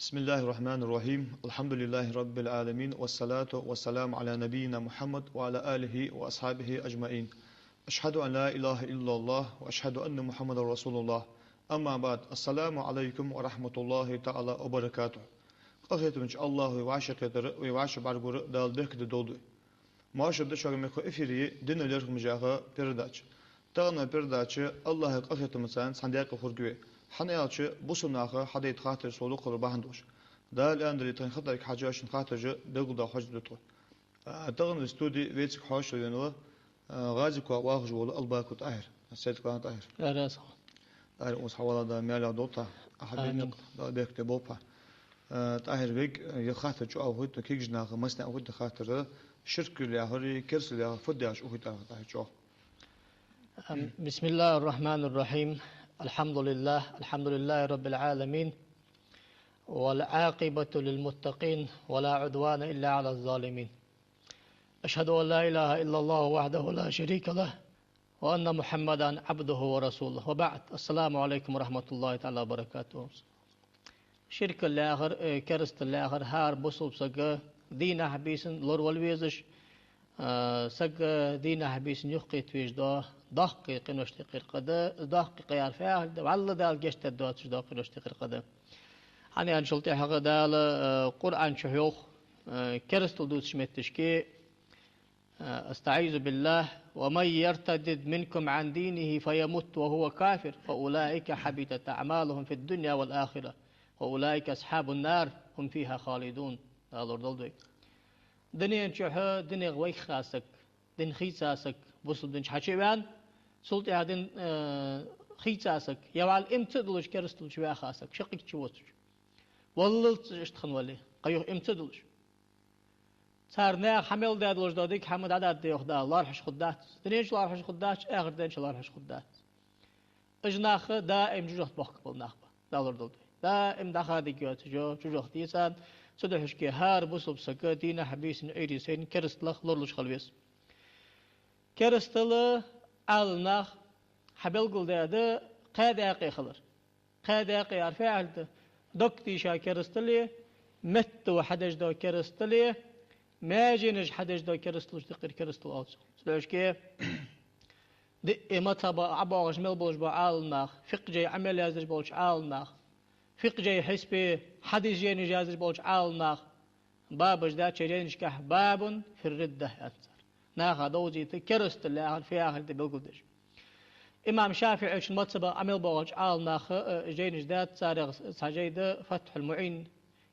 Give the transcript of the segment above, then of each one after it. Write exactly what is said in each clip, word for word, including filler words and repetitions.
بسم الله الرحمن الرحيم. الحمد لله رب العالمين، والصلاة والسلام على نبينا محمد وعلى آله وأصحابه أجمعين. أشهد أن لا إله إلا الله وأشهد أن محمدا رسول الله. أما بعد. السلام عليكم ورحمة الله تعالى وبركاته. Къахетамча АллахӀа вай вӀашагӀкхетар, вай вӀашагӀбӀаргагур Дала беркате долда вай. Моаршал да шуга, мехка эфире «Дина лерхӀам» яха передача. Тахан передача АллахӀа къахетамца цхьан даькъе хургва вай. ХӀана аьлча, бусалба наха хьадайта хаттараш цо дукхагӀбар бахьан долаш. Дала аьннадале, тхоай хаттарашка хьежжа шун хаттараш белгалдоаккхаш да тхо. А, тахан вай студе вайцига хьоашалгӀа венав, а, ГӀази-Коа вахаш вола Албаков ТӀахӀир. Сайд-кхалан ТӀахӀир. Ара сагӀа. ТӀахӀир, укхаза хьавалар Дала маьл долда хьа. Ахьа Амин. Биннакъ Дала беркате болба хьа. Э, ТӀахӀир, вайга, э, ер хаттар чӀоагӀа хургда, кагийча наха массанена хургда ер хаттар, ширк яхар, керастал яхар фуд яхаш ухийтар ТӀахӀир чӀоагӀа. أم، بسم الله الرحمن الرحيم. الحمد لله، الحمد لله رب العالمين. والعاقبة للمتقين، ولا عدوان إلا على الظالمين. أشهد أن لا إله إلا الله وحده لا شريك له، وأن محمدا عبده ورسوله. وبعد. السلام عليكم ورحمة الله تعالى وبركاته. Ширкал яхар, э, керастал яхар хӀара бусалба сага дийнахьа-бийсанна лоравала везаш, э, сага дийнахьа-бийсанна юхакхета везаш дола доккхий къиношта юкъера къа да, доккхий къа яхар фу яхилга да, вӀалла Дала гешт дергдоацаш дола къиношта юкъера къа да. ХӀана аьлча, тӀехьагӀа Дала, э, Къуръан чу йоах, э, керастал дувцача метташка, أستعيذ بالله: «ومن يرتدد منكم عن دينه فيمت وهو كافر فأولئك حبطت أعمالهم في الدنيا والآخرة وأولئك أصحاب النار هم فيها خالدون». Дала лорадолда вай. Дина чу динах вайха саг, дин хийца саг, бусалба дин чу хьачу а ваьнна, цул тӀехьа дин, э, хийца саг, е вӀалла иман ца долаш керастал чу ваьха саг, шаккхе чу воацаш. Валлалца иштта хинна вале, къа юха иман ца долаш. Цар наха хьа мел даь долаш дола дика хӀама дӀадаргда йоах Дала, лоархӀаш хургдац. Дунен чу лоархӀаш хургдац, ахарта ден чу лоархӀаш хургдац. Уж нах даим жожагӀате бохкабала нах ба, Дала лорадолда вай. Даим дӀахадийта йоацаш йола жожагӀате я царна. Цудухьа хӀара бусалба сага дийнахьа-бийсанна Ӏуйре сайна керасталах лоралуш хила веза. Керастал, Ӏаламнаха хьабелгалдаьд, кхаь даькъе хилар. Кхаь даькъе яхар фу яхилга да? Дог тийша керастале, метто хьадеш дола керастале, маьженаш хьадеш дола керасталашта юкъера керастал оал цох. Цудухьа диъ мазхӀаб ӀобоагӀаш мел болаш бола Ӏаламнах, фикъхӀ жай Ӏамал яздеш болча Ӏаламнах, фикъхӀ жай хьисапе хьадис жайнаш яздеш болча Ӏаламнах, бабаш даьд шоай жайнашка: «باب في الردة», аьннад цар. Наха довзийта керастал яхар фу яхилга да белгалдеш. Имам ШафиӀийчун мазхӀабах Ӏамал боагӀача Ӏаламнаха, э, жайнаш даьд, царех цхьа жай да «ФатхӀул-МуӀин»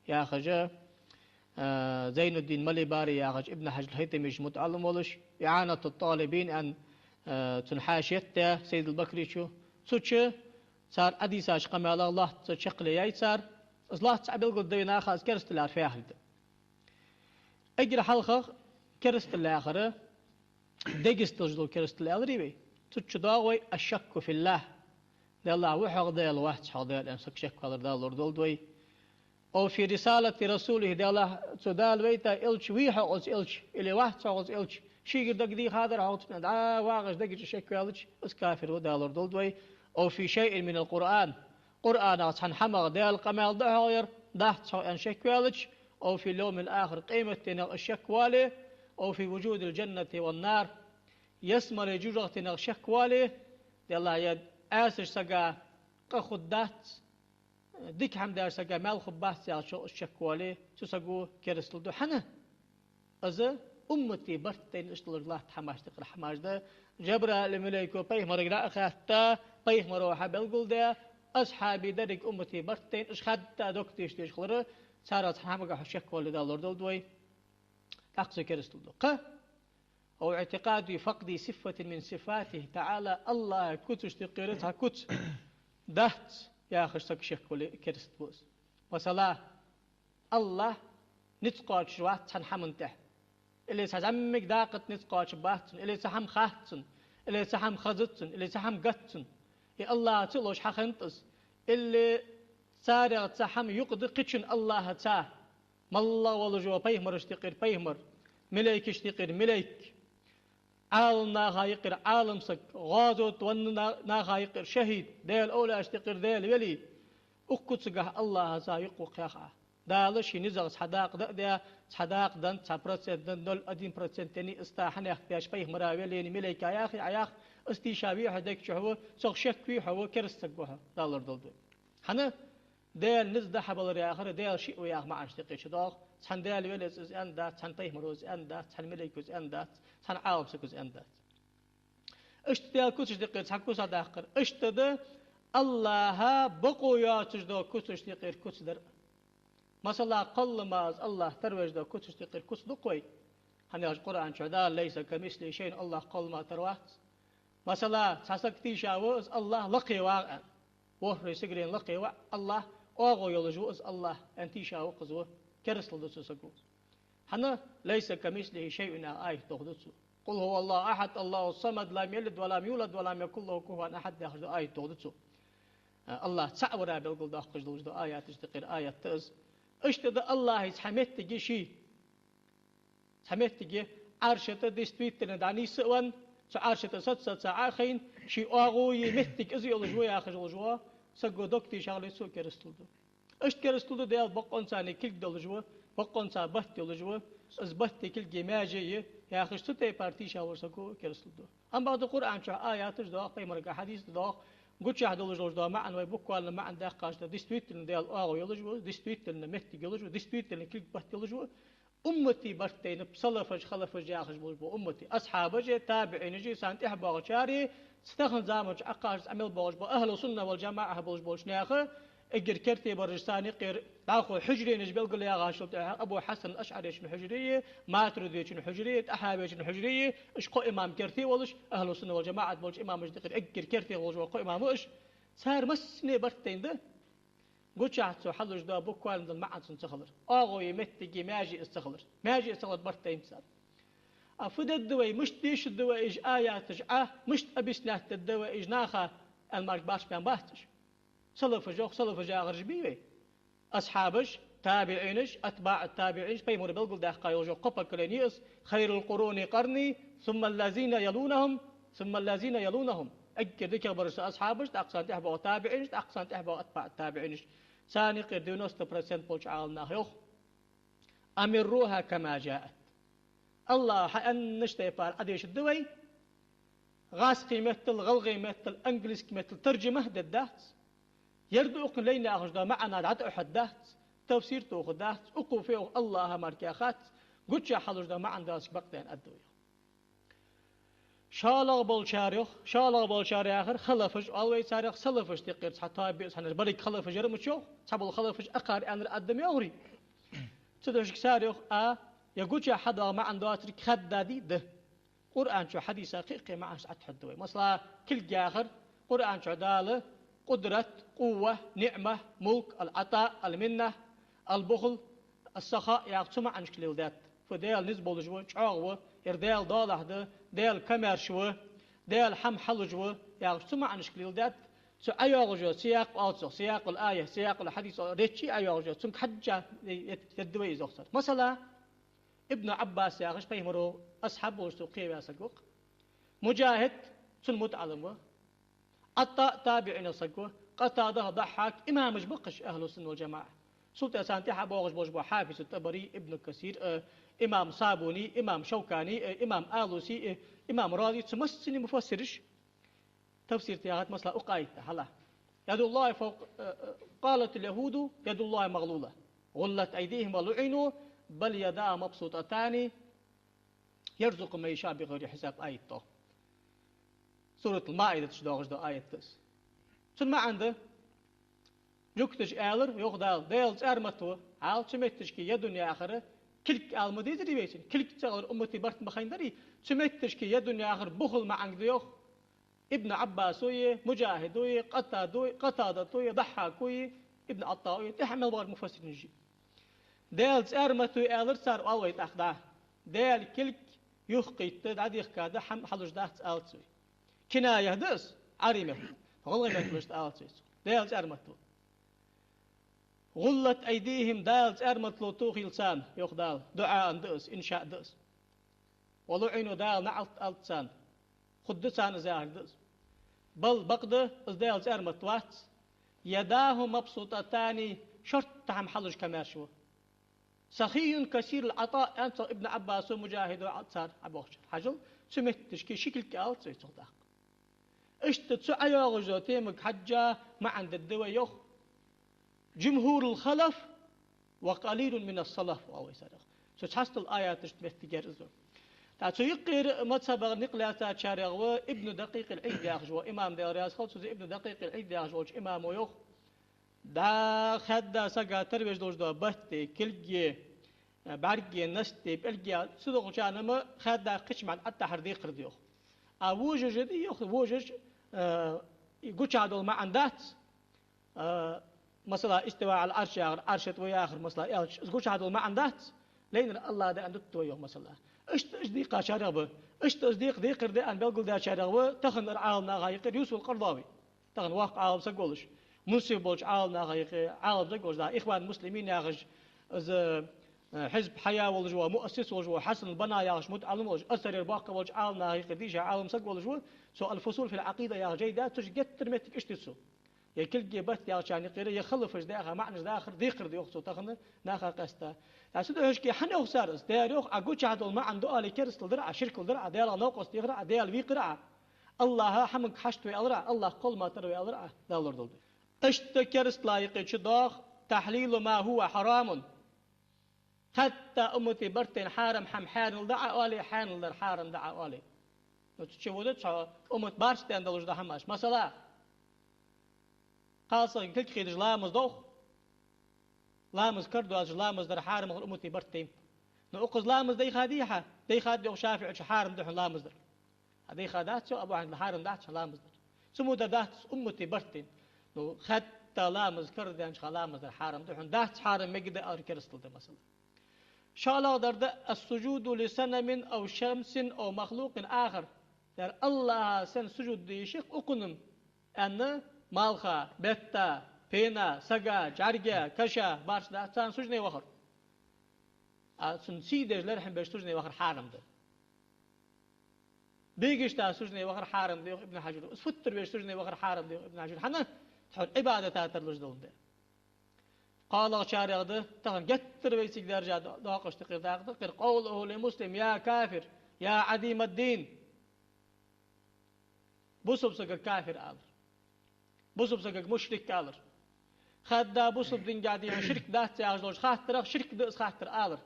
яхаш, э, Зайнуддин Малибари яхача Ибн Хьажар ал-ХӀайтамийчун мутаӀаллим волаш, «ИӀанатут-ТӀалибин» аьнна, э, цун хьашият да Сайд-аль-Бакрийчо. Цу чу цар Ӏодийшача къамаьлах лоацца чаккхе яьй цар. Из лоацца Ӏобелгалдаьд наха из керастал яхар фу яхилга да. Эггара хьалха керастал яхар дегасталаш дола керастал аьлар вай. Цу чу доагӀа вай «الشك في الله». Даьллахь ва хьогӀ Даьла, вац хьогӀ Даьла аьнна сага шек валар, Дала лорадолда вай. «أو في رسالة رسوله», Даьллахь цу Дала вайта элча вий хьогӀ из элча, или вац хьогӀ из элча, шийгара дагадехадар хьогӀ цунна, дӀа вагӀаш дега чу шек ваьлча, из кафир ва, Дала лорадолда вай. «أو في شيء من القرآن». Къуръанах цхьан хӀамах Даьла къамаьл да хьогӀ ер, дац хьогӀ аьнна шек ваьлча, «أو في اليوم الآخر», къематденах из шек вале, «أو في وجود الجنة والنار», ялсмалех, жожагӀатенах шек вале, Даьллахь, е Ӏаьсача сага къа хургдац, дика хӀама деча сага маьл хургбац яхачох из шек вале, цу саго керастал ду. ХӀана? Из уммата барт тайна иштта латта хӀамашта юкъера хӀамаш да. Жабраил малайко пайхамарга дӀа а хаьтта, пайхамаро хьабелгалдаь, асхьабий деррига уммата барт тайна уж хаьдда дог тийша дезаш хилар, царех цхьан хӀамагахьа шек вале, Дала лорадолда вай. ТӀаккха цу керастал ду. Кхы: «أو اعتقاد فقد صفة من صفاته تعالى», АллахӀа куцашта юкъера цхьа куц дац яхаш сага шек вале, керастал бу из. Масала, АллахӀ низ кхоачаш вац цхьан хӀаман тӀа, или цхьа зӀамига дакъа тӀа низ кхоачаш бац цун, или цхьа хӀама хац цунна, или цхьа хӀама хазац цунна, или цхьа хӀама гац цунна. Е АллахӀаца лош хьахиннад из, или царех цхьа хӀама юкъе да кхычун АллахӀаца. МаллагӀа волаш вола пайхамарашта юкъера пайхамар, малайкашта юкъера малайк, Ӏаламнаха юкъера Ӏаламсаг, гӀазота венна на-, наха юкъера шахӀид, Даьла овлияашта юкъера Даьла вели, укх куцагахьа АллахӀаца юкъе ва кхы хӀама. Дала ший низагӀа цхьа дакъа да а даь, цхьа дакъа данна, цхьа процент данна, ноль один процент данна, из тӀа хьанехк деш пайхамара веллий, малейка яхий, Ӏа яхий, из тийшавий хьо дег чу хьо, цох шек вий хьо, кераста саг ва хьо, Дала лорадолда вай. ХӀана? Даьла низ да хьабалар яхар, Даьла шиъ ва яха маӀанаш тӀекхеча доагӀа. Цхьан Даьла велес из аьнна дац, цхьан пайхамаро из аьнна дац, цхьан малейко из аьнна дац, цхьан Ӏалам саго из аьнна дац. Иштта Даьла куцаш тӀекхера цхьа куц даккхар. Иштта да АллахӀа бокъо йоацаш дола куцаш тӀекхера куц дар. Масала, кхоллама из АллахӀ тарвеш дола куцаш тӀекхера куц дукха вай. ХӀана аьлча Къуръан чу Дала: «ليس كمثله شيء», АллахӀ кхоллама тара вац. Масала, цхьа саг тийша ва, из АллахӀ лакхе ва аьнна. ВорхӀе сигарен лакхе ва АллахӀ, оагӀув йолаш ва из АллахӀ, аьнна тийша ва-кх из ва. Керастал ду цу саго. ХӀана? «ليس كمثله شيء» яха аят дохаду цо. «قل هو الله أحد، الله الصمد، لم يلد ولم يولد ولم يكن له كفوا أحد» яхаш дола аят дохаду цо. АллахӀ цаӀ вар белгалдоаккхаш долаш дола аяташ тӀекхера аят да из. Иштта да АллахӀа цхьа моттиг я ший. Цхьа моттиг я, Ӏарша тӀа действительно дӀанийсса а венна, цу Ӏарша тӀа саца-саца Ӏо а хайна, ший оагӀув я, моттиг из йолаш ва яхаш волаш вола саго дог тийша хилча, цо керастал ду. Иштта керастал ду Даьла бокъонцара кулг долаш ва, бокъонца батт йолаш ва, из батти кулги маьже я яхаш, цу тайпара тийша волча саго керастал ду. Амма бакъда Къуръан чу аяташ доагӀа, пайхамарагара хьадисаш доагӀа, гучахь долаш долаш дола маӀан вай буквально маӀан даьккхача, действительно Даьла оагӀув йолаш ва, действительно моттиг йолаш ва, действительно кулг, батт йолаш ва, уммата барт тайнаб салафаш, халафаш яхаш болаш бола уммата, асхьабаш а, табиӀинаш а, царна тӀехьа боагӀачар а, цу тахан заман чу Ӏокхача, цу мел боагӀаш бола ахӀлу сунна вал жамаӀа болаш болча наьха, эггара керте бараш, царна юкъера дӀахо хьужаренаш белгалъяьгӀачул тӀехьагӀа Абу Хьасан АшӀаречун хьужаре а, Матуридечун хьужаре а, ТӀахьавечун хьужаре а, уж кхо имам керте волаш, ахӀлу сунна вал жамаӀат болча имамашта юкъера эггара керте волаш вола кхо имам ва уж. Цар массане барт тайнад. Гучахь цо хьалуш дола буквально дола маӀан цун ца хилар. ОагӀув я, моттиг я, маьже я из ца хилар. Маьже я из ца хилар барт тайнад цар. А фу дергда вай, мишта дешаргда вай уж аяташ Ӏа, мишта объяснять дергда вай уж наха аьнна мара башха бен бац уж. Салафаш йоах, салафаш яхараш бий вай? Асхьабаш, табиӀинаш, атбаӀу табиӀинаш, пайхамара белгалдаьккха йолаш йола кхо поколени я из: «خير القرون قرني ثم الذين يلونهم ثم الذين يلونهم». Эггара дикагӀа бараш са асхьабаш, тӀаккха царна тӀехьа боагӀа табиӀинаш, тӀаккха царна тӀехьа боагӀа атбаӀу табиӀинаш. Царна юкъера девяносто процент болча Ӏаламнаха йоах: «أمروها كما جاءت». АллахӀа хьааьннача тайпара Ӏодешаргда вай. ГӀазкхий меттала, гӀалгӀай меттала, английски меттала таржама дергдац. Ер да укхун лайна яхаш дола маӀан дӀатӀаухаргдац. Тафсир тохаргдац. Укхо фу йоах АллахӀа мара кхы хац. Гучахь хьалуш дола маӀан Дала шийга бакъденна аргда вайга. ШоллагӀа болчар йоах, шоллагӀа болчар яхар халафаш оал вай царех, салафашта юкъера цхьа тоаба я из, хӀана аьлча беррига халафаш яр мича йоах, цхьабола халафаш акхар аьннар адам йоахарий. Цудухьа шийга цар йоах: а, ер гучахь хьадоагӀа маӀан доацар кхы хаддадий? Да. Къуръан чу, хьадиса кхы-кхы маӀанаш Ӏоттаргда вай. Масала, кулг яхар, Къуръан чу Дала къудрат, къувва, ниӀма, мулк, ал-Ӏата, ал-минна, ал-бухл, ас-саха яха цу маӀанашка леладаьд. Фу Даьла низ болаш ва, чӀоагӀа ва, ер Даьла доалахьа да, Даьла комаьрша ва, Даьла хӀама хьалуш ва яхаш цу маӀанашка леладаьд. Цу ӀойоагӀаш йола сиякъ оал цох, сиякъул-аят, сиякъул-хьадис оал, речи ӀойоагӀаш йола, цунга хьежжа дергда вай из, йоах цар. Масала, Ибн Ӏаббас яхаш пайхамара асхьаб волаш цу кхеваь саг ва-кх. МуджахӀид цун мутаӀалим ва. ӀатаӀ табиӀинех саг ва. Къатада, Дахьхьак имамаш ба-кх уж ахӀлу сунна вал жамаӀа. Цул тӀехьа царна тӀехьа боагӀаш болаш бола Хьафиз ат-ТӀабари, Ибн Касир а, имам Сабуни, имам Шавкани а, имам Алуси а, имам Рази, цу массане муфассираш тафсир тӀа яхад, масала, укх аята хьалха: «يد الله فوق، قالت اليهود يد الله مغلولة، غلت أيديهم ولعنوا، بل يداه مبسوطتان، يرزق من يشاء بغير حساب», аят да. Суратул-Маидата чу доагӀаш дола аят да из. Цун маӀан да: жугташа аьлар, йоах Дала, Даьла цӀармат ва. Хьал, цу метташка ядун яхар кулг ала ма дезарий вай цунна? Кулг ца хилар уммата барт ма хайнадарий? Цу метташка ядун яхар бухл маӀанга да, йоах Ибн Ӏаббаса а, МуджахӀида а, Къатада а, Къатадата а, Дахьхьака а, Ибн ӀатаӀа а, тӀехьа мел бахараш муфассиринаш а. Даьла цӀармат ва аьлар цар, оал вай тӀаккха дӀа. Даьла кулг юхакхийтта дӀадихка да, хӀама хьалуш дац алац вай. Киная да из, Ӏарбий меттала, гӀалгӀай меттала иштта алац вай цох. Даьла цӀармат ва. «غلت أيديهم», Даьла цӀармат лу тохийла царна, йоах Дала. ДуӀа а да из, иншаъ да из. «ولعنوا», Дала наӀалт аьлад царна. Хургда царна из яхилга да из. «بل», бакъда, из Даьла цӀармат вац. «يداه مبسوطتان», шортта хӀама хьалуш комаьрша ва. سخي كثير العطاء аьнна цох Ибн Ӏаббаса, Муджахида, цар Ӏабохчар. Хьажал, цу метташка ши кулг алац вай цох даккха. Иштта цу Ӏайоагӏаш йола темага хьежжа маӀан дергда вай, йоах. جمهور الخلف وقليل من السلف, оал вай царех. Цу цхьаццадолча аяташта моттигера из да. ТӀаккха цу юкъера мазхабах никъ лаьцачарех ва Ибн Дакъикъ ал-Ӏид яхаш вола имам, Даьла раьза хилва цунна, Ибн Дакъикъ ал-Ӏид яхаш волча имамо йоах: дӀа хаьдда сага тара веш долаш дола батти, кулги, бӀарги, насти, пӀелги, цу духьалчарна-м хаьдда кхыча маӀан тӀа тӀехьара декхар да, йоах. А вожаш да, йоах, вожаш, э, гучахьа дола маӀан дац. Э, масала, استوى على العرش яхар, Ӏарша тӀа ва яхар, масала, аьлча, из гучахьа дола маӀан дац, лайнар АллахӀ да аьнна дутт вай, йоах, масала. Иштта из дийкъачарех ба. Иштта из дийкъа декхар да аьнна белгалдаьчарех ва таханара Ӏаламнаха юкъера Юсуф ал-Къардави. Тахан воккха Ӏалам саг волаш, мунсиф болча Ӏаламнаха юкъе Ӏалам саг волаш, да, Ихван Муслимин яхаш, из, э, хьизб хьая волаш ва, муассис волаш ва, Хьасан ал-Банна яхаш мутаӀаллим волаш, Азхарера боккха болча Ӏаламнаха юкъе дийша Ӏалам саг волаш ва, цо «Аль-Фусул фи аль-Ӏакъида» яхаш жай да, цу чу геттара моттиг иштта да цо. Е кулги, батти яхачарна юкъера, е халафаша даьха маӀанаш дахар декхар да, йоах цо, тахан наха къаьстта. ТӀаккха цу духьашка хӀана йоах цар из? Дера, йоах, Ӏа гучахьа дола маӀан ду оале, керастал дар Ӏа, ширкал дар Ӏа, Даьлах новкъост дехар Ӏа, Даьла векхар Ӏа. АллахӀа хӀаманга хьашт ве алар Ӏа, АллахӀ кхоллама тара ве алар Ӏа, Дала лорадолда. Иштта керастала юкъе чудоагӀа تحليل ما هو حرام. Хатта уммата барт тайна хьарам хӀама хьаьнал да Ӏа оале, хьаьнал дар хьарам да Ӏа оале. Ну, цу чу вода цхьа уммат барт тайна долаш да хӀамаш. Масала, кхалсага кулг хедаш ламаз дох, ламаз кара доацаш ламаз дар хьарам хилар уммата барт тайна. Ну, укхаза ламаз дайха дий хьа? Дайха да, йоах ШафиӀийчо, хьарам да хьона ламаз дар. Хьа дайха дац, йоах Абу Хьанифа, хьарам дац хьона ламаз дар. Цу мо дар дац уммата барт тайна. Ну, хатта ламаз кара даьннача хана ламаз дар хьарам да хьона, дац хьарам, мегаргда алар керастал да, масала. ШоллагӀдар да: السجود لصنم أو شمس أو مخلوق آخر. Дера, АллахӀа санна сужуд де йиш я-кх укхунна, аьнна, малха, бетта, пена, сага, жӀарга, каша, барт дац царна сужуде вахар. А цунна сий деш, лерхӀам беш сужуде вахар хьарам да. Бегашта сужуде вахар хьарам да, йоах Ибн Хьажара. Из футтар веш сужуде вахар хьарам да, йоах Ибн Хьажара. ХӀана? Тхьовра Ӏибадата тарлуш долаш да. КхоалагӀчарех да, тахан геттара вайцига даьржа до-, доакъашта юкъера дакъа да, кхы: قوله لمسلم يا كافر يا عديم الدين. Бусалба сагага кафир алар. Бусалба сагага мушрик алар. Хадда бусалба динга дийна ширк дац яхаш долча хаттарах ширк да из хаттар алар.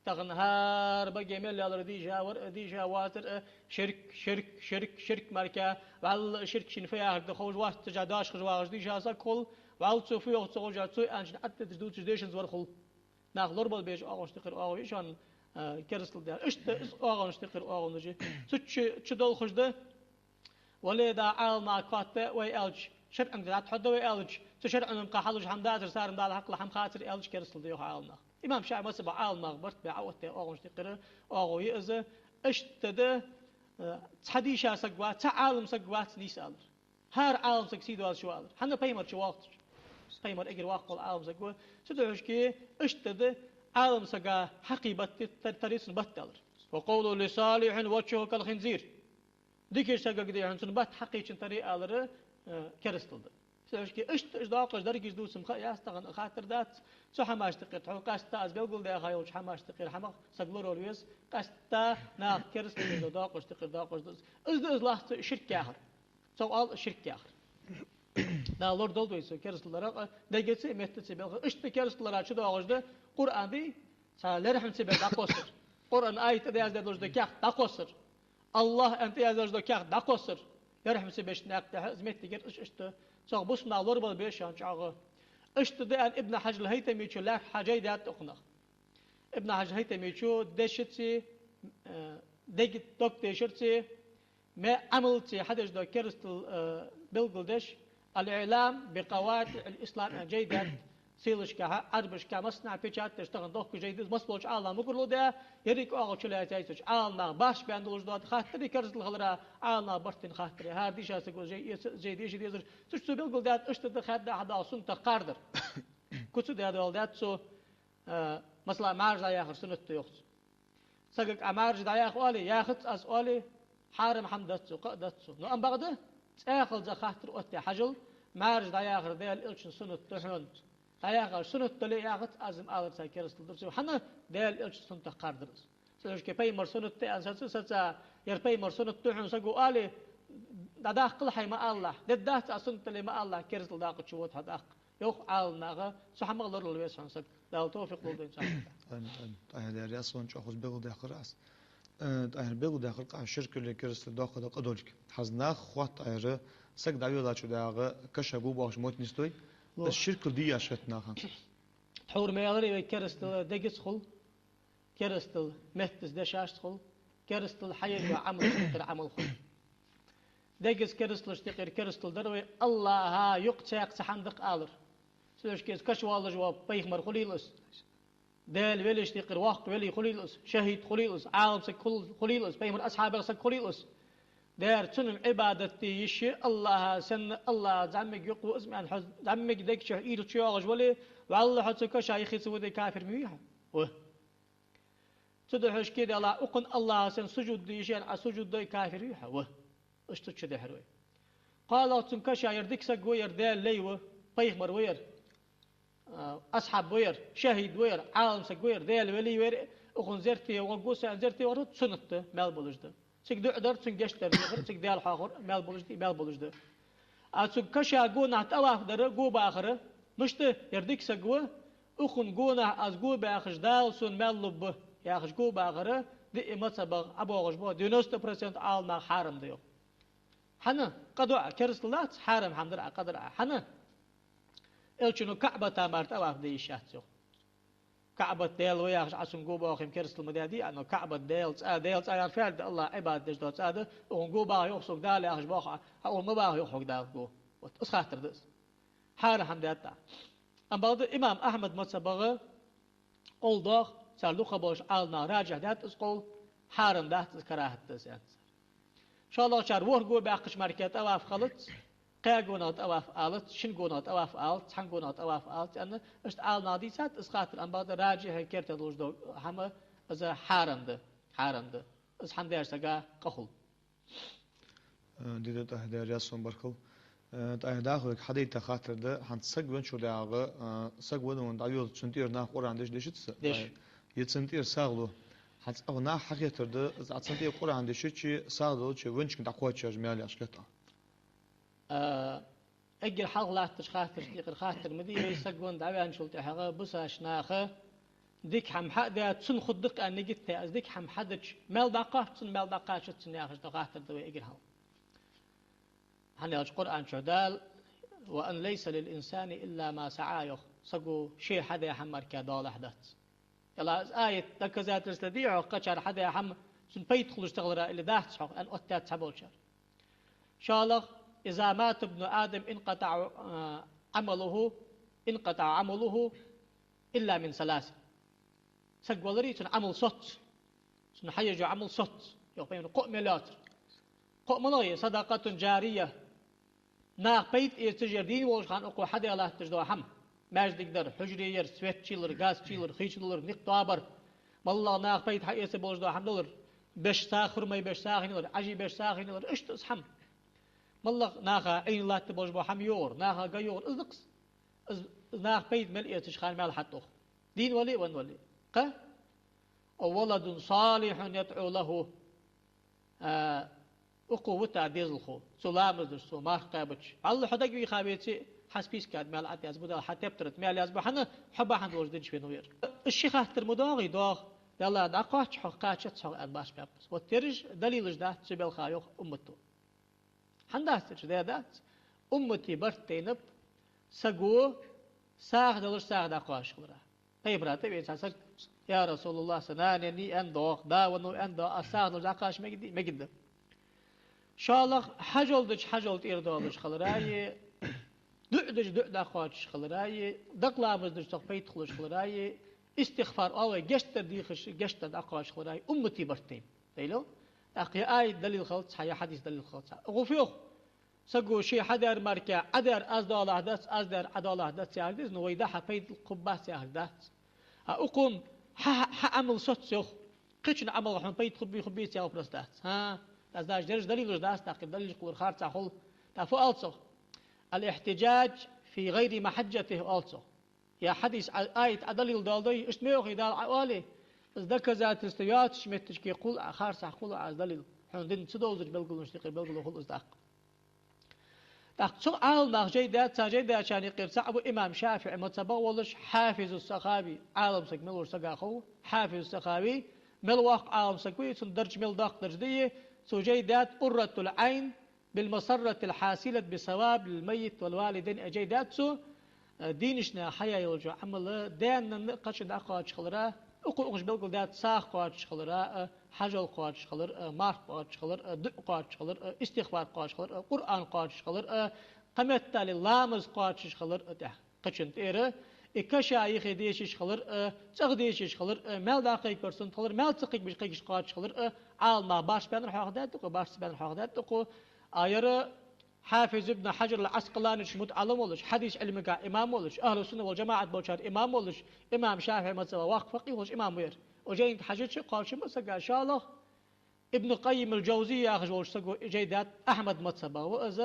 Тахан хӀара баге мел ялар дийша вар а, дийша вацар а, ширк, ширк, ширк, ширк мара-кх, вӀалла ширк шийна фу яхар да ховш, вац цу чу дош хьажа вагӀаш дийша саг хул, вӀалла цо фу йоах ца ховш, цо аьнначун Ӏаддаташ дувцаш дешанза вар хул. Нах лорабала безача оагӀонашта юкъера оагӀув я шоана, а, керастал да. Иштта из оагӀонашта юкъера оагӀонаш я. Цу чу, чу долхаш да, вале да Ӏаламнах котта вай аьлча, шарӀанга дӀатӀахьоргда вай аьлча, цу шарӀано-м кхы хьалуш хӀама дацар, царна Дала хьакхал хӀама хацар аьлча, керастал да, йоах Ӏаламнаха. Имам ШафиӀий мазхӀаба Ӏаламнах барт бе Ӏооттаяь оагӀонашта юкъера оагӀув я из. Иштта да, а, цхьа дийша саг вац, цхьа Ӏалам саг вац нийса алар. ХӀара Ӏалам саг сий доацаш ва алар. ХӀана? Пайхамар чу воаллача. Пайхамар эггара воккха вола Ӏалам саг ва. Цу духьашка иштта да Ӏалам сага хьакхий бат тар-, тари цун бат алар. وقوله لصالح وجهه كالخنزير. Дикача сагага дийна цун бат хьакхийчун тари алар, э, керастал да. Цу духьашка иштта уж доакъаш даргаш дувца-м ха яц тахан, хаттар дац. Цу хӀамашта юкъера, тхьовра къаьстта аз белгалдаьха йолча хӀамашта юкъера хӀамах саг лоравала веза, къаьстта нах керастал деш дола доакъашта юкъера доакъаш да из. Из да из лоацца ширк яхар. Цох оал ширк яхар. Дала лорадолда вай цу керастал дарах а, дегаца а, меттаца а, белха. Иштта керастал дара чудоагӀаш да Къуръан дий, цхьа лерхӀам ца беш дӀакхоссар. Къуръан аят тӀа яздаь долаш дола каьхат дӀакхоссар. АллахӀ аьнна тӀа яздаь долаш дола каьхат дӀакхоссар. ЛерхӀам ца беш наькъа тӀа из моттигера иштта. Цох бусалба нах лорабала беза шоана чӀоагӀа. Иштта да аьнна Ибн Хьажар ал-ХӀайтамечо лаьрххӀа жай даьд укхунах. Ибн Хьажар ал-ХӀайтамечо дешаца, э, дег-, дог дешарца, ме-, Ӏамалца хьадеш дола керастал, э, белгалдеш, «الإعلام بقواطع الإسلام» аьнна жай даьд, сийлашкахьа, Ӏарбашка, массанахьа печать деш тахан дохка жай да из, масса болча Ӏаламнаха мукӀарло даь, еррига оагӀув чулаьцача Ӏаламнах барт баьнна долаш дола хаттараш, керастал хилара Ӏаламнах барт тайна хаттараш. ХӀара дийша саго жай эца, жай деша дезар, цу чу цо белгалдаьд, иштта да хадда хьадоагӀа суннатах кхардар. Куц даь дола даьд цо, э, масала, мӀараш дӀаяхар суннат да йоах цо. Сагага Ӏа мӀараш дӀаяха оале, яхац аз оале, хьарам хӀама дац цо, кхаъ дац цо. Но ам бакъда, цӀаьхалза хаттар оттаяь хьажал, мӀараш дӀаяхар Даьла Элчан суннат да хьона. ДӀаяхар суннат дале яхац, аз-м алар цар керастал дар цо. ХӀана? Даьла Элчан суннатах кхардар из. Цудухьа пайхамара суннат да аьнна саца, саца, ер пайхамара суннат да хьона саго але, дӀадаккхал хьай ма алалахь, дергдац аз суннат дале ма алалахь, керастал дакъа чу вода хьо даккха. Йоах Ӏаламнаха, цу хӀамах лоралуш веза хьона саг. Дала товфикъ лолда вайна цхьа. Амин, амин. ТӀахӀир, ер Ясун чӀоагӀа хоза белгалдаьккхар аз. Э, тӀахӀир, белгалдаьккхар-кх Ӏа ширкал, керастал доккха да къадолга. ХӀанз нах хоатт, тӀахӀир, саг дӀавеллача дагӀа каша го боахаш мотт нийсдой. Ло. Из ширкал дий яхаш хет наха. Тхьовра ма аьларий вай, керастал дегаца хул, керастал меттаца дешашца хул, керастал хьаеш йола Ӏамал, ширкал Ӏамал хул. Дегаца керасталашта юкъера керастал дар вай, АллахӀа юкъе цхьаккха цхьа хӀама да-кх алар. Цудухьа из каша воаллаш вола пайхамар хулийла из. Даьла велийшта юкъера воккха вели хулийла из, шахӀид хулийла из, Ӏалам саг хул-, хулийла из, пайхамара асхьабех саг хулийла из. Дера цунна Ӏибадат де йиш я, АллахӀа санна, АллахӀ зӀамига юкъе ва из, аьнна хьо зӀамига дег чу уйла чуйоагӀаш вале, валлахӀи, хьо цу каша юхе ца воде кафир ма вий хьо. Ва. Цудухьа шке Даьла, укхунна АллахӀа санна сужуд де йиш я аьнна Ӏа сужуд дой, кафир вий хьо. Ва. Иштта чудехьар вай. КхоалагӀа цун каша ер дика саг ва, ер Даьла лай ва, пайхамар ва ер, а, асхьаб ва ер, шахӀид ва ер, Ӏалам саг ва ер, Даьла вели ва ер, укхунна зерате вагӀаргва со аьнна, зерате вагӀар суннат да, маьл болаш да. Цига дуӀа дар, цунна гешт дар дехар, цига Даьла хьоахавар маьл болаш да, маьл болаш да. А цун каша гонахьа тӀаваф дар, го бахар, мишта, ер дика саг ва, укхунна гонахьа аз го баьхача Дала сона маьл лургба яхаш го бахар, диъ мазхӀабах ӀобоагӀаш бола девяносто процент Ӏаламнаха хьарам да йоах. ХӀана? Къа ду Ӏа, керастал дац, хьарам хӀама дар Ӏа, къа дар Ӏа. ХӀана? Элчано КаӀбата мара тӀаваф де йиш яц йоах. КаӀбат Даьла ва яхаш Ӏа цунна го боахе-м керастал ма даьдий Ӏа, но КаӀбат Даьла цӀа, Даьла цӀа яхар фу да, АллахӀа Ӏибадат деш дола цӀа да, укхунна го баха йоах сога Дала яхаш боах Ӏа, хьа укхунна ма баха йоах хьога Дала го. Вот, из хаттар да из. Хьарам хӀама даьд Ӏа. Амма бакъда имам Ахьмада мазхӀабагӀа къовл доагӀа, цар дукхагӀа болча Ӏаламнаха раджихь даьд из къовл, хьарам дац из, карахӀат да из, аьннад цар. ШоллагӀчар ворхӀ го баьккхача мара тӀаваф хилац, кхаь гонах тӀаваф алац, шин гонах тӀаваф алац, цхьан гонах тӀаваф алац аьнна, иштта Ӏаламнаха дийцад из хаттар, амма бакъда раджихь, керте долаш дола хӀама из хьарам да, хьарам да. Из хӀама деш сага къа хул. Э, дийда тӀахьа дер ясон баркал. Э, тӀахьа даха вайга хьадайта хаттар да, хӀанз саг венначул дагӀа, э, саг венна венна дӀавеллача цун тӀера нах Къуръан деш дешац? Деш. Е цун тӀера сагӀа лу. ХӀанз цхьа нах хьахетар да, из цун тӀера Къуръан дешача, сагӀа далча венначунга дӀакхоачаш маьл яхаш хет Ӏа. Э, эггара хьалха латтача хаттарашта юкъера хаттар ма дий вай, саг венна дӀаваьнначул тӀехьагӀа бусалба наха дика хӀама хьа а даь, цунна хургда-кх аьнна нигат даь, из дика хӀама хьадича, маьл дӀакхоач цунна, маьл дӀакхачац цунна яхаш дола хаттар да вай эггара хьалха. ХӀана аьлча Къуръан чу Дала: «وأن ليس للإنسان إلا ما سعى», йоах. Саго ше хьадаь хӀама мара кхы долаш дац. Ала из аят доказательство дий хьона, кхычар хьадаь хӀама цунна пайда хулаш ца хилара или дац хьона, аьнна оттадаьд цхьаболчар. ШоллагӀа: «إذا مات ابن آدم انقطع، آ، عمله، انقطع عمله إلا من ثلاث». Саг валаре, цун Ӏамал соц. Цун хьаеш йола Ӏамал соц. Йоах пайхамара, кхоъ мел йоацар. Кхоъ малагӀа я? «صدقة جارية». Наха пайда эцаш, ер дийна волча хана укхо хьадаь латташ дола хӀама. Маьждиг дар, хьужаре яр, свет чуйилар, газ чуйилар, хий чудалар, никъ тоабар. МаллагӀа наха пайда хьаэца болаш дола хӀама далар. Беш сагӀа, хурмай беш сагӀа хинналар, Ӏажий беш сагӀа хинналар, иштта из хӀама. МаллагӀа наха Ӏийна латта болаш бола хӀама йоагӀар, наха га йоагӀар, из да-кх из. Из, из наха пайда мел эцача хана маьл хьатӀадоагӀа. Дийна вале а, венна вале а. Кхы: «أو ولد صالح يدعو له». А, укхо вита дезалхо, цо ламаз деш, цо марха кхаьбача, валлахӀи, хьо дагавийха веце, хьа списка тӀа маьл Ӏоязбу Дала, хьа тептара тӀа маьл язбу, хӀана, хьо бахьан долаш динчу венав ер. Из ши хаттар ма доагӀий, доагӀа. Даьла дӀакхоач хьох, кхачац хьох аьнна башха баьппас. Вот ераш далилаш дац цу белха йоах уммато. ХӀана дац ераш? Даь дац. Уммата барт тайнаб саго сагӀа далаш, сагӀа дӀакхоачаш хилара. Пайхамара тӀавена цхьа саг: «Я РасулаллахӀ, са нана еннай аьнна доагӀа, да веннав аьнна доагӀа, аз сагӀа далаш дӀакхача мегаргдий?» Мегаргда. ШоллагӀа, хьажол дича хьажол тӀера доалаш хилараи, дуӀа дича дуӀа дӀакхоачаш хилараи, дакъа ламаз дича цох пайда хулаш хилараи, истигъфар оал вай, гешт дар дийхача гешт дар дӀакхоачаш хилараи, уммата барт тайнаб. Далил? ТӀаккха е аят далил хилац хьа, е хьадис далил хилац хьа. Укхо фу йоах? Саго ше хьадаьр мара кхы, Ӏа даьр аз доалахь дац, аз даьр Ӏа доалахь дац яхар да из, но вай дахьа пайда кхуббац яхар дац. А укхо-м хьа, хьа, хьа Ӏамал соц йоах. Кхычун Ӏамалах хьона пайда хургбий, хургбеций яха вопрос дац. ХӀа? Аз даже дерригаш далилаш дац, тӀаккха далилаш кхоллар харцахьа хул. ТӀаккха фу оал цох? «الاحتجاج في غير محجته» оал цох. е хьадис Ӏа, аят Ӏа далил доаладой, иштта мехий Дала Ӏа оале, из доказательство йоацача метташка кхувл Ӏа, харцахьа кхувл Ӏа из далил. Хьона дин ца довзача белгалонашта юкъера белгало хул из тӀаккха. ТӀаккха цу Ӏаламнаха жай даьд, цу жай даьчарна юкъера цаӀ ва имам ШафиӀий мазхӀабах волаш Хьафизу Сахави, Ӏалам саг мел волча сага хов, Хьафизу Сахави, мел воккха Ӏалам саг ва, цун дарж мел доккха дарж да, цо жай даьд Къурратул Ӏайн, بالمسرة الحاصلة بثواب الميت والوالدين, э, жай даьд цо, э, дийнача наха хьаяь йолча Ӏамала, даьна-нанна а кхыча дӀакхоачаш хилара, укхо укхаза белгалдаьд сагӀа кхоачаш хилара, э, хьажол кхоачаш хилара, э, марха кхоачаш хилара, э, дуӀа кхоачаш хилара, э, истигӀфар кхоачаш хилара, э, Къуръан кхоачаш хилара, э, кхыметтел ламаз кхоачаш хилара, э, тӀехьа. Кхычун тӀера, и каша юхе дешаш хилар а, цӀагӀа дешаш хилар а, маьл дӀакхайкабар суннат хилар, маьл ца кхайкабаш кхайкаш кхоачаш хилар а, Ӏаламнаха барс баьннар хьоахадаьд укхо, барс баьннар хьоахадаьд укхо. А яр Хьафиз ибн Хьажар ал-Ӏаскъаланичун мутаӀаллим волаш, хьадиса Ӏилмага имам волаш, ахӀлу сунна вал жамаӀат болчар имам волаш, имам ШафиӀий мазхӀаба воккха факъихӀ волаш имам ва ер. Оженга хьажача кхоачам ба сага шоллагӀа, Ибн Къаййим ал-Джавзи яхаш волча саго жай даьд, Ахьмад мазхӀабах ва из,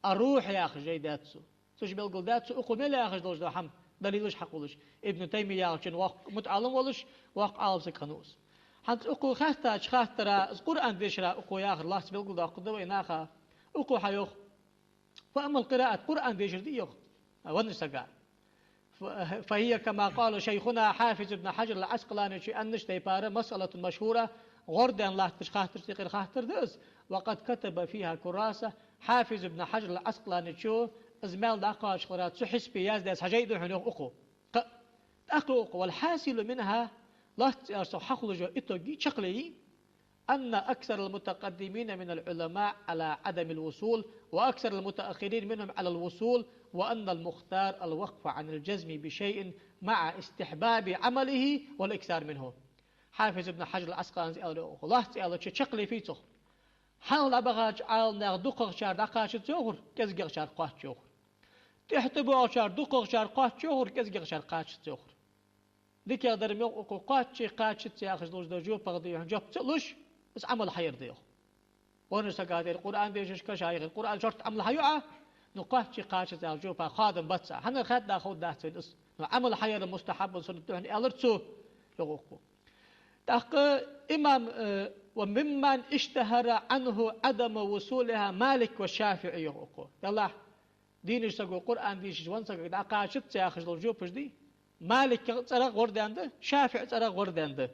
Ар-Рухь яхаш жай даьд цо. Цу чу белгалдаьд цо укхо мел яхаш долаш дола хӀама, далилаш хьакхоллаш. Ибн Таймия яхачун воккха мутаӀаллим волаш, воккха Ӏалам саг хиннав из. ХӀанз укхо хаьттача хаттара, из Къуръан дешара укхо яхар лоацца белгалдоаккхаргда вай наха. Укхо хьайоах: فأما القراءة, Къуръан дешар да йоах, веннача сага. ف-، فهي كما قال شيخنا حافظ ابن حجر العسقلاني, аьннача тайпара مسألة مشهورة, гӀордаьнна латташ хаттарашта юкъера хаттар да из, وقد كتب فيها كراسة, Хьафиз ибн Хьажар ал-Ӏаскъаланичо из маьл дӀакхоачаш хилара цу хьисапе яздаь цхьа жай да хьона йоах укхо. Кхы-, тӀаккха йоах укхо: والحاصل منها, лоацца аьлча цох хьахулаш йола итоги чаккхе я, أن أكثر المتقدمين من العلماء على عدم الوصول، وأكثر المتأخرين منهم على الوصول، وأن المختار الوقف عن الجزم بشيء مع استحباب عمله والإكثار منه. Хьафиз ибн Хьажар ал-Ӏаскъаланис аьлар йоах укхо: лоацца аьлча чаккхе я цох. Хьалха дӀабахача Ӏаламнаьха дукхагӀчар дӀакхачац йоахар, кӀезигагӀчар кхоач йоахар. ТӀехьа тӀабоагӀачар, дукхагӀчар кхоач йоахар, кӀезигагӀчар кхачац йоахар. ДикагӀдар ма йоах укхо, кхоаччеи кхаччацеи яхаш долаш дола жопагӀа да хьона жоп ца луш, из Ӏамал хьаяр да йоах. Веннача сага тӀера Къуръан дешаш, каша юхера Къуръан шортта Ӏамал хьаю Ӏа, ну кхоаччеи кхаччацеи яхача жопа хоадам бац Ӏа. ХӀана, хадда ховргдац вайна из. Ну Ӏамал хьаяр мустахьаббун, суннат да хьона аьлар цо, йоах укхо. ТӀаккха имам, э, وممن اشتهر عنه عدم وصولها مالك والشافعي, йоах укхо. Деллахь, дийнача саго Къуръан дешаш веннача сагага дӀакхачац яхаш дола жопаш да, Малика цӀерагӀа гӀордаьнна да, ШафиӀий цӀерагӀа гӀордаьнна да.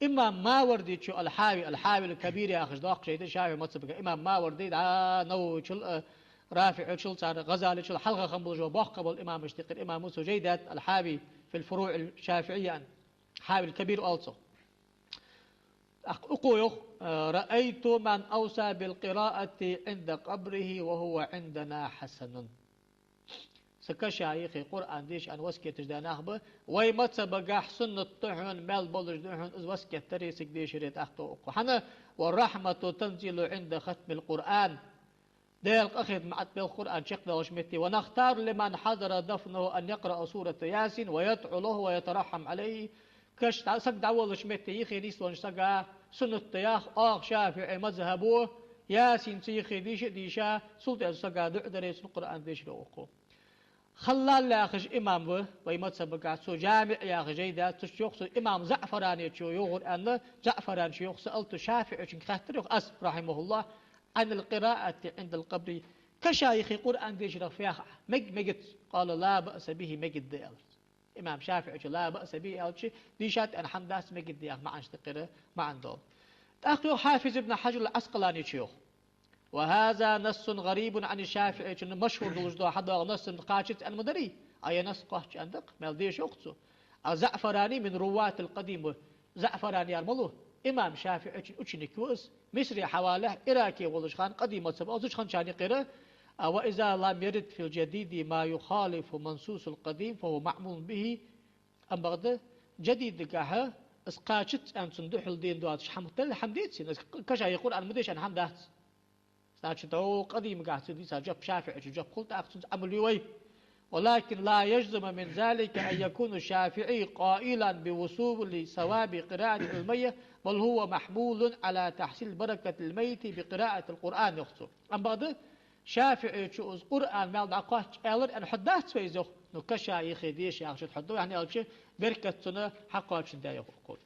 Имам Мавардичо ал-Хьави, ал-Хьави ал-Кабир яхаш доккха жай да ШафиӀий мазхӀабага. Имам Маварди да Нававичул а, РафиӀичул, цар ГӀазаличул хьалха хинна болаш бола боккха бола имамашта юкъера имам ва, цо жай даьд, ал-Хьави фил фуруӀ ал-ШафиӀийя аьнна. Хьави ал-Кабир оал цох. ТӀаккха укхо йоах: رأيت من أوصى بالقراءة عند قبره وهو عندنا حسن. Са каша юхе Къуръан деша аьнна васкеташ даь нах ба, вай мазхӀабагахь суннат да хьона, маьл болаш да хьона из васкет даре, цига дешаре, тӀаккха йоах укхо. ХӀана? والرحمة تنزل عند ختم القرآن. Даьла къахетам ӀотӀабелх Къуръан чакхдоалача метте. ونختار لمن حضر دفنه أن يقرأ سورة ياسين ويدعو له ويترحم عليه. Каша дӀа-, саг дӀаволлача метте юхе нийслонча сага суннат да йоах оаха ШафиӀий мазхӀабо, Ясин цу юхе деша а дийша, цул тӀехьа цу сага дуӀа даре, цунна Къуръан дешаре, йоах укхо. Халлал яхаш имам ва вай мазхӀабагахь, цо ЖамиӀ яха жай даьд, цу чу йоах цо, имам ЗаӀфараничо йоахар аьнна, ЗаӀфараничо йоах, سألت, ШафиӀийчунга хаьттар йоах аз, رحمه الله, عن القراءة عند القبر. Каша юхе Къуръан дешарах фу йоах Ӏа, мег-, мегац? قال لا بأس به, мегаргда, аьлар. Имам ШафиӀийчо لا بأس به аьлча, дийшад аьнна хӀама дац, мегаргда яха маӀанашта юкъера маӀан дола. ТӀаккха йоах Хьафиз ибн Хьажар ал-Ӏаскъаланичо йоах: وهذا نص غريب عن الشافعي, чун машхӀур долаш дола хьадоагӀа насс кхачац аьнна ма дарий, а е насс кхоач аьнна да-кх, маьл деша йоах цо. الزعفراني من رواة القديم, ЗаӀфарани яр малув? Имам ШафиӀийчун ученик ва из, Мисре хьавалалехь, Ираке волаш хана, къадим мазхӀаб оал цу чу хинначарна юкъера, а, وإذا لم يرد في الجديد ما يخالف منصوص القديم فهو معمول به, ам бакъда, жадидагахьа из кхачац аьнна цунна духьал дена доацаш хӀама дале, хӀама деций, из к-, каша юхе Къуръан ма деша аьнна хӀама дац. Значит, хьо къадимагахь цо дийца жоп, ШафиӀийчун жоп хул тӀаккха, цунца Ӏамал ю вай. ولكن لا يلزم من ذلك أن يكون الشافعي قائلا بوصول ثواب قراءة على الميت، بل هو محمول على تحصيل بركة الميت بقراءة القرآن, йоах цо. Ам бакъда, ШафиӀийчо из Къуръан маьл дӀакхоач аьлар аьнна хьоадац вай из, йоах. Ну, каша юхе деша яхача хьадду, яхьни алча, беркат цунна хьакхоачаш да йоах укхо.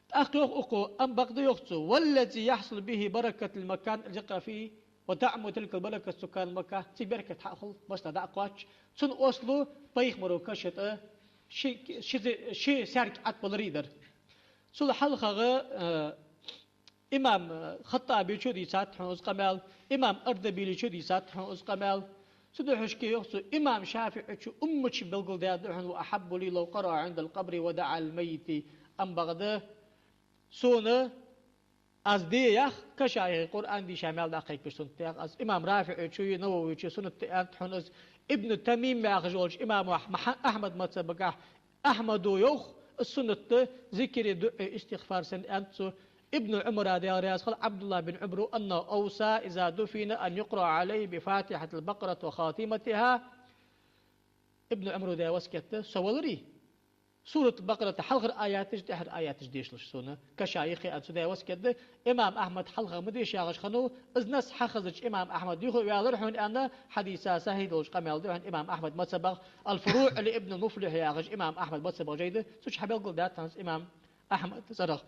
ТӀаккха йоах укхо, ам бакъда йоах цо: والذي يحصل به بركة المكان الذي يقرأ فيه وتعم تلك البركة سكان مكة. Цига беркат хьахул, масала, дӀакхоач. Цун ослу пайхамара каша тӀа ши, ши, ши саьрг Ӏатбалари дар. Цул хьалхагӀа, э, имам, э, Хаттабичо дийцад хьона из къамаьл, имам Ардабиличо дийцад хьона из къамаьл. Цудухьа шке йоах цо, имам ШафиӀичо уммача белгалдаьд хьона: وأحب لي لو قرأ عند القبر ودعا للميت. Ам бакъда сона аз де ях, каша юхе Къуръан дийша маьл дӀакхайкабеш суннат да ях аз. Имам РафиӀичо, Нававичо суннат да аьннад хьона из. Ибн Тамим яхаш волча имамо Мах-, Ахьмада мазхӀабагахь Ахьмада йоах, из суннат да, зикри, дуӀа, истигъфар санна аьннад цо. Ибн Ӏумара, Даьла раьза хилва, Ӏабдуллахь бин Ӏумара, أنه أوصى إذا دفن أن يقرأ عليه بفاتحة البقرة وخاتمتها. Ибн Ӏумара даь васкет да, со валаре, Суратуль-Бакъарата хьалхара аяташ, тӀехьара аяташ дешалаш сона каша юхе аьнна цо даь васкет да. Имам Ахьмада хьалха ма деша яхаш хиннав, из насс хьахезача имам Ахьмад юха а ваьлар хьона аьнна, хьадис сахьихь долаш къамаьл да хьона имам Ахьмада мазхӀабагахь, «Аль-ФуруӀ ли Ибн аль-Муфлихь» яхаш имам Ахьмада мазхӀабагахь жай да, цу чу хьабелгалдаьд хьона из имам Ахьмада цӀерагӀа.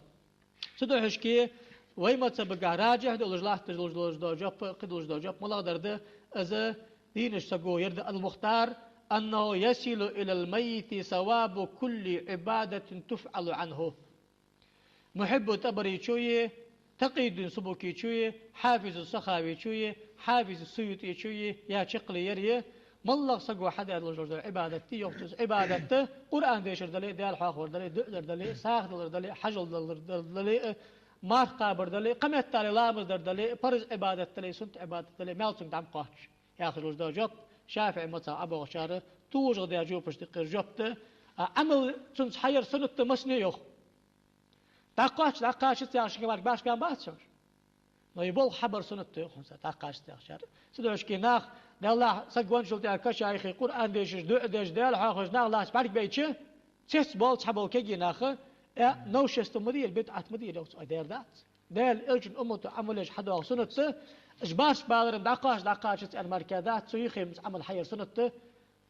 Цудухьа шке вай мазхӀабагахь раджихь долаш латташ долаш дола жоп, кхы долаш дола жоп малагӀа дар да, из дийнача саго яр да: المختار أنه يصل إلى الميت ثواب كل عبادة تفعل عنه. Мухьиббу ТӀабаричои, Такъийюддин Субукичои, Хьафизу Сахавичои, Хьафизу СуютӀичои яь чаккхе яр е, моллагӀа саго хьадаь долаш дола Ӏибадат да йоах цо. Из Ӏибадат да, Къуръан дешар дале, Даьла хьоахавар дале, дуӀа дар дале, сагӀа далар дале, хьажол далар дале, марха кхабар дале, кхыметтел ламаз дар дале, парз Ӏибадат дале, суннат Ӏибадат дале, маьл цунга дӀа ма кхоач яхаш долаш да жоп. ШафиӀий мазхӀаб ӀобоагӀачар тужагӀа даь жопашта юкъера жоп да. А Ӏамал цунца хьаяр суннат да массане йоах. ДӀакхоач, дӀакхачац яхаш шийга мара башха бен бац хьона. Но и болх хьабар суннат да йоах хьона цар, дӀакхачац яхачар. Цудухьа шке нах, Даьллахь, саг венначул тӀехьагӀа каша юхе Къуръан дешаш, дуӀа деш, Даьла хьоахавеш нах латташ бӀаргабайча, цецбоал цхьабола кегий нах, э, новшество ма дийра, бидӀат ма дийра йоах цо, ай дер дац. Даьла Элчан уммато Ӏамал еш хьадоагӀа суннат да, уж башха балар-м дӀакхоач, дӀакхачац аьнна мара дац, цу юхе ма аьнна Ӏамал хьаяр суннат да,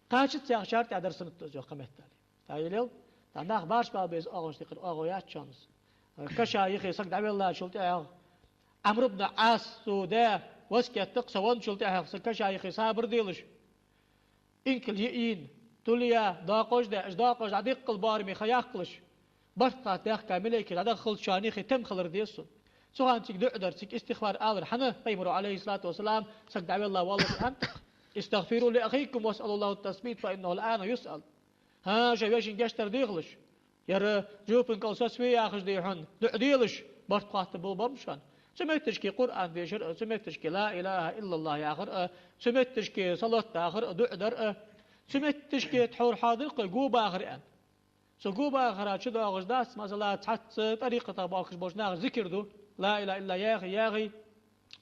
кхачац яхачар тӀехьа дар суннат да из йоах кхыметтел. ТӀа йилел, тӀа нах башха бала беза оагӀонаш тӀекхира оагӀув яц шоана из. Каша юхе саг дӀавеллачул тӀехьагӀа, Ӏамр ибн Ӏаса даь васкет да-кх, со венначул тӀехьагӀа са каша юхе сабар делаш, инкал йиийна, тулаяь, доакъош даь, уж доакъош дӀадеккхал боараме ха яккхалаш, барт кхатта даьхка малейкаш дӀадаххалца шоана юхе тем хилар деза сона. Цу хана цига дуӀа дар, цига истигъфар алар, хӀана, Пайхамара, Ӏалайхи ссалату вассалам, саг дӀавелла воаллаш аьннад-кх: استغفروا لأخيكم واسألوا له التثبيت فإنه الآن يسأل. ХӀа, шоай вешийна гешт дар дехалаш. Яр жопан кӀал соцаве яхаш да хьона, дуӀа делаш, барт кхоатта бу бам шоана. Цу метташка Къуръан дешар а, цу метташка لا إله إلا الله яхар а, цу метташка салот дахар а, дуӀа дар а, цу метташка тхьовра хьоадар-кх вай го бахар аьнна. Цу го бахара чудоагӀаш дац, масала, цхьацца тӀарикъатах бохкаш болча наха зикар ду, لا إله إلا الله яхе, яхе,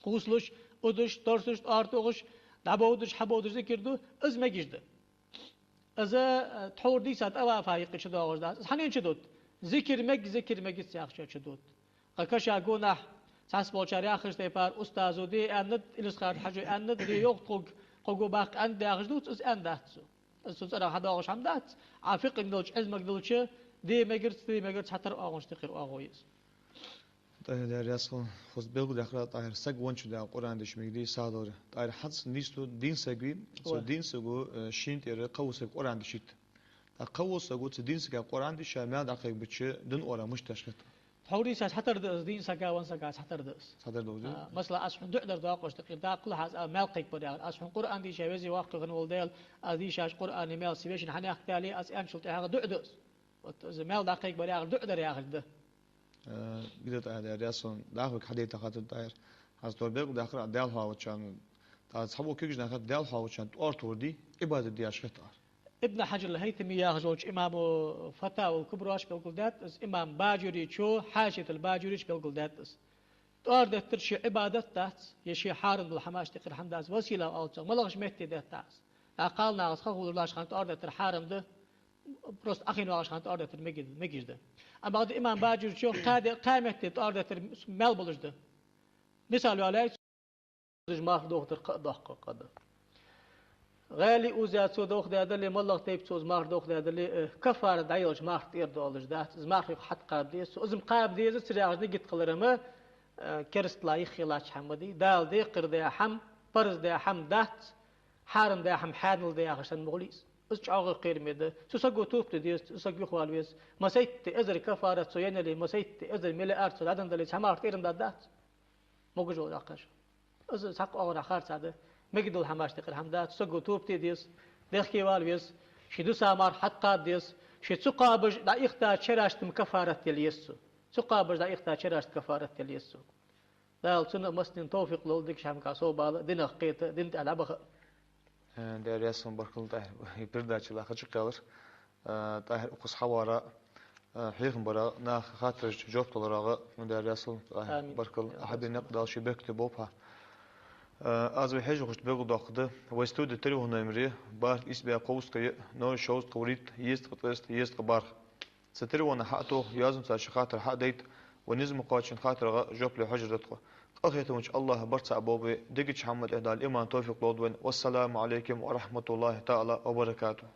кхувсалуш, удаш, торсаш, тӀоара тохаш, дӀабовдаш, хьабовдаш зикар ду, из мегаш да. Из, э, тхьовра дийца тӀавафа юкъе чудоагӀаш дац. Из хьанна чудод? Зикар мег, зикар мегац яхача чудод. Кхы каша гонахьа цхьаболчар яхача тайпара устазо де аьннад, Илисхан-Хьажо аьннад, де йоах тхога, кхо го баккха аьннад яхаш дувц, из аьнна дац цо. Из цу цӀерагӀа хьадоагӀаш хӀама дац. Ӏа фикъхӀ долча Ӏилмага диллача, де мегарц, де мегарц хьатӀара оагӀонаш тӀекхира оагӀув я из. ТӀахьир, Даьла раьза хилва, хоза белгалдаьккхар ТӀахьир, саг венначул тӀехьагӀа Къуръан дешаш мегаш да, сагӀа далар. ТӀахьир, хӀанз нийса да, дин саг вий, цу Ой. дин саго, э, шийна тӀера кхыволча сага Къуръан дешийт. ТӀаккха кхыволча саго цу дин сага Къуръан дийша, маьл дӀакхайкабича, дин оагӀорахьа мишта тешкхет? Тхьовра дийцача хьатӀара да из, дин сага, венна сага хьатӀара да из. ХьатӀара да из? А, масала, аз хьона дуӀа дар доакъош тӀекхира, даккхал хьа аз, а, маьл кхайкабар яхар. Аз хьона Къуръан дийша веза воаккха хинна вола Даьла, аз дийшача Къуръана маьл са вешийна хьанехк дале, аз аьнначул тӀехьагӀа дуӀа да из. Вот из маьл дӀакхайкабар яхар дуӀа дар яхилга да. Э, гида тӀа, Даьла раьза хилва, дӀахо хьадайта хаттар да, ТӀахьир. ХӀанз тхьовра белгалдаьккхар Даьла хьоахавачарна, тӀа цхьабола кегий нах хетар Даьла хьоахавачарна тӀоара тохар дий, Ӏибадат де яхаш хет тӀахьир. Ибн Хьаджар аль-ХӀайтамий яхаш волча имамо Фатавал Кубро чу белгалдаьд из, имам Баджуречо Хьашиятуль Баджуре чу белгалдаьд из. ТӀоара деттар ше Ӏибадат дац, е ше хьарам дола хӀамаш тӀекхира хӀама дац, васила оал цох, малагӀча метте детт из. ДӀа кхалнахаца ха хулаш хана тӀоара деттар хьарам да, просто Ӏохайна вагӀаш хана тӀоара деттар мег-, мегаш да. Амма бакъда имам Баджуречо кхаь де-, кхаь метте тӀоара деттар маьл болаш да. Мисал йоалаяьй, цо марха дохадар кхы а доккха къа да. ГӀаьле уза цо дохадаь дале, малагӀа тайпа цо из марха дохадаь дале, э, каффарат дӀаелча марха тӀера доалаш дац, из марха юха хьатӀакхаба деза цо, из-м кхаба деза, цу ряхьажна гиттхаларама, э, керастала йиххе латтача хӀама да, Дала декхар даь хӀама, парз даь хӀама дац, хьарам даь хӀама хьаьнал да яхаш санна ма хулий из. Из чӀоагӀа кхераме да. Цу саго тоба де деза, цу саг юхавала веза. Масайтта эзар каффарат цо еннале, масайтта эзар миллиард цо дӀаденна дале, цхьа марха тӀера ма даргдац. Могаш вола даккхаш. Из цхьаккха оагӀорахьа харцахьа да. Мегаргдола хӀамаш тӀехьара хӀама да, цу саго тоба де деза, дехке вала веза, ший дуса марха хьатӀакхаба деза, ший цу кхабаш дӀаихтача шерашта-м каффарат дала еза цо. Цу кхабаш дӀаихтача шерашта каффарат дала еза цо. Дала цунна а массанена товфикъ лолда дикача хӀамага совбала, динах кхета, дина тӀа дӀабаха. Э, Даьла раьза хилва, баркал, ТӀахӀир, передача лакхача кхелар. Э, ТӀахӀир, укхаза хьаварах, э, хьехам барах, наха хаттарашта жоп даларах, Даьла раьза хилва, ТӀахӀир. Амин. Баркал, я Ӏа хьабена никъ Дала ший беркате болба хьа. Э, аз вай хьежархошта белгалдоаккхаргда, вай студе телефон номер я: бархӀ ийс бӀаь кховзткъеи ноль шовзткъеи вурийтта, езткъа ткъеста, езткъа бархӀ. Цу телефона хьатоха, йоазонца ший хаттар хьадайта, вай низам кхоачача хаттарга жоп лу хьожар да тхо. Къахетамча АллахӀа барт цхьа болба вай, дикача хӀаман тӀа Дала иман, товфикъ лолда вайна. Вассаламу Ӏалайкум ва рахьматуллахӀи таӀала ва баракатухӀ.